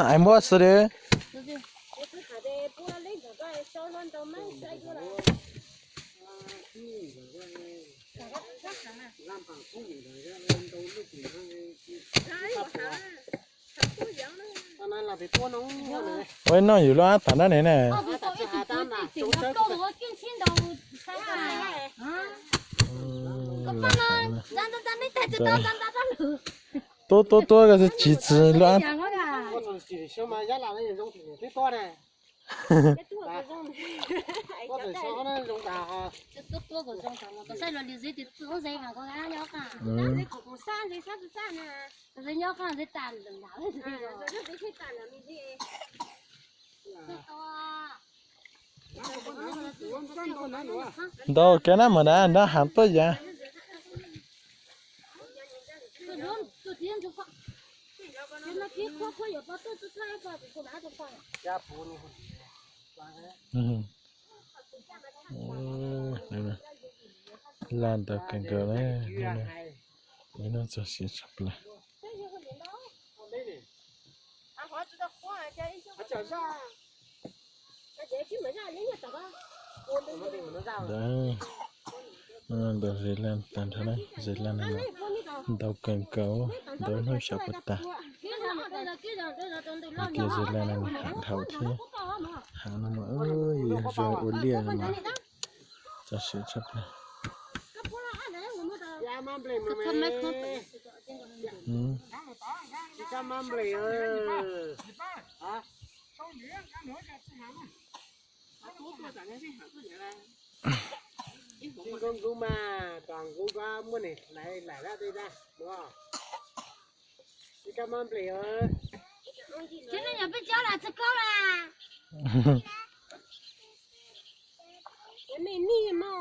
Ai muab xwb di. Ua ib noj yus lub ab tam dab ne na. Tuab tuab tuab ko tsiv txiv lub ab. Ntau kiag na mas na nrab hav tuaj yam. Laj ntau kawg nkaus li. Ib hnub txog siav tshaj plaws. Ntau zes laj tag nrho na, zes laj no ntau kawg nkaus, ntau ib hnub xyov puas tag. Tias zes laj no hav dhau thiab, hav no mas yog zoo ua liaj no mas txog siav tshaj plaws. Cov me nyuam peb cob las tsis paub las. Cov me nyuam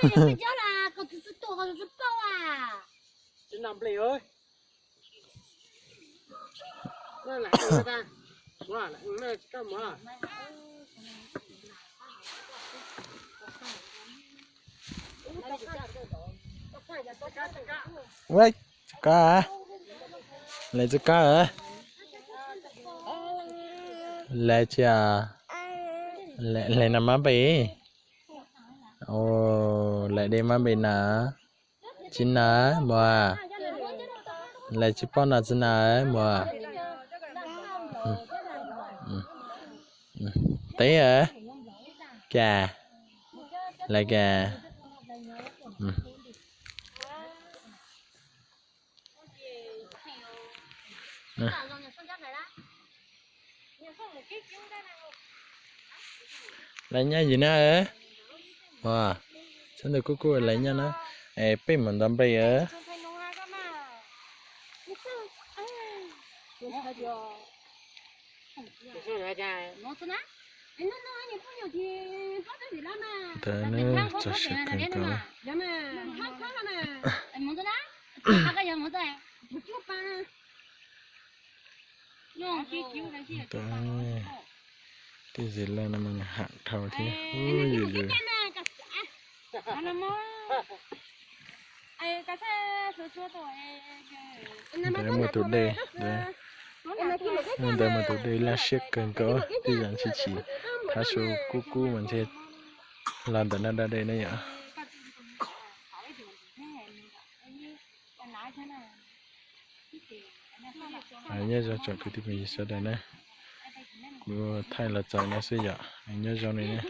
peb cob las, koj tsis tsis tuaj koj tsis paub as. Ua, tsis kab, lawv tsis kab, lawv tsis, lawv no mab npe, lawv de mab npe na, tsis na, muas, lawv tsis paub no tsis na, muas. Teb, cas, lawv cas. Lawv nyob yim na, ua, txhob ntawd kuj kuj lawv nyob na, es peb mus ntaus nplej. Ntawd na, txog siav kawg nkaus. Tej zes laj no mas hav dhau thiab, yus yus. Ntawd muaj tus dej, ntawd muaj tus dej laj siab kawg nkaus, tej zaum tsis tsim, thab su kub kub mas ntshe los ntawm no da dej na yom. Nyob zoo tsoom kwv tij phooj ywg sawv daws na, kuv thaij los txaus no xwb yom, nyob zoo li na.